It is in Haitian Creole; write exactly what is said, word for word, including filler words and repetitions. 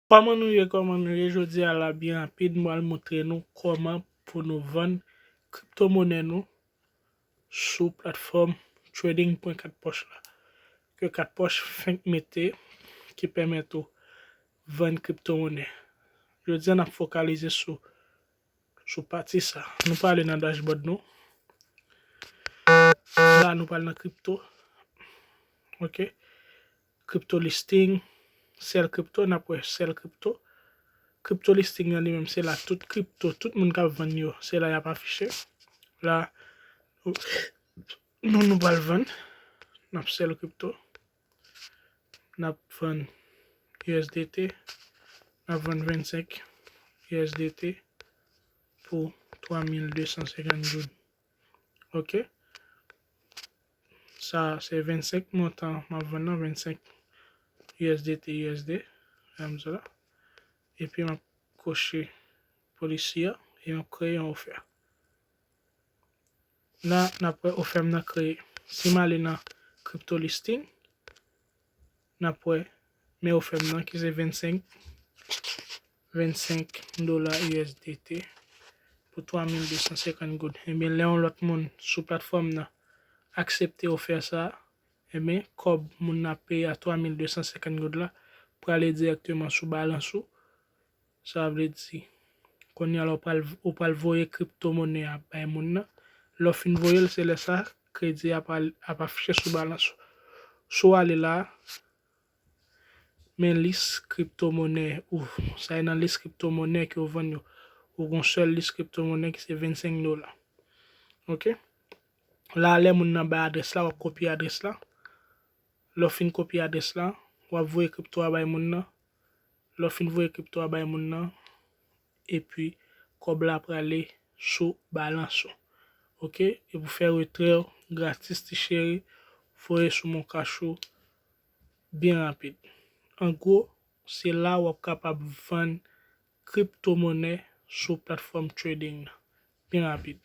Kòman nou ye, kòman nou ye? Jodi a la, byen rapid, mwen al montre nou kòman pou nou vann kriptomonè nou sou platfòm trading pwen kat pòch la. Ke kat pòch fenk mete ki pèmèt ou vann kriptomonè. Jodi a, n ap fokalize sou, sou pati sa. Nou prale nan dashboard nou. La, nou pral nan kripto. Ok. Crypto listing, sell crypto, n ap wè sell crypto. Crypto listing nan li menm, se la tout kripto, tout moun k ap vann yo, se la y ap afiche. La, nou, nou pral vann, n ap sell crypto, n ap vann U S D T, n ap vann vennsenk U S D T pou twa mil de san senkant goud. Ok. Sa se vennsenk montan m ap vann nan, vennsenk U S D T, U S D, menm sa la. Epi m ap koche policy a e m ap kreye yon ofè. La, n ap wè ofè m nan kreye. Si m ale nan crypto listing, n ap wè men ofè m nan ki se vennsenk, vennsenk dola U S D T pou twa mil de san senkant goud. Ebyen, lè yon lòt moun sou platfòm nan aksepte ofè sa, ebyen, kòb moun nan ap peye a twa mil de san senkant goud la prale dirèkteman sou balans ou. Sa vle di, kounye a la, ou pral, ou pral voye kriptomonè a bay moun nan. Lè w fin voye l, se lè sa kredi a pral, ap afiche sou balans ou. Si w ale la, men lis kriptomonè ou. Sa e nan lis kriptomonè ke w vann yo. Ou gon sèl lis kriptomonè ki se vennsenk dola. Ok? La, lè moun nan bay adrès la, w ap kopye adrès la. Lè w fin kopye adrès la, w ap voye kripto a bay moun nan. Lè w fin voye kripto a bay moun nan, epi kòb la prale sou balans ou. Ok? E pou fè retrè w gratis, ti cheri, voye sou Mon Cash ou byen rapid. An gwo, se la w ap kapab vann kriptomonè sou platfòm trading nan. Byen rapid.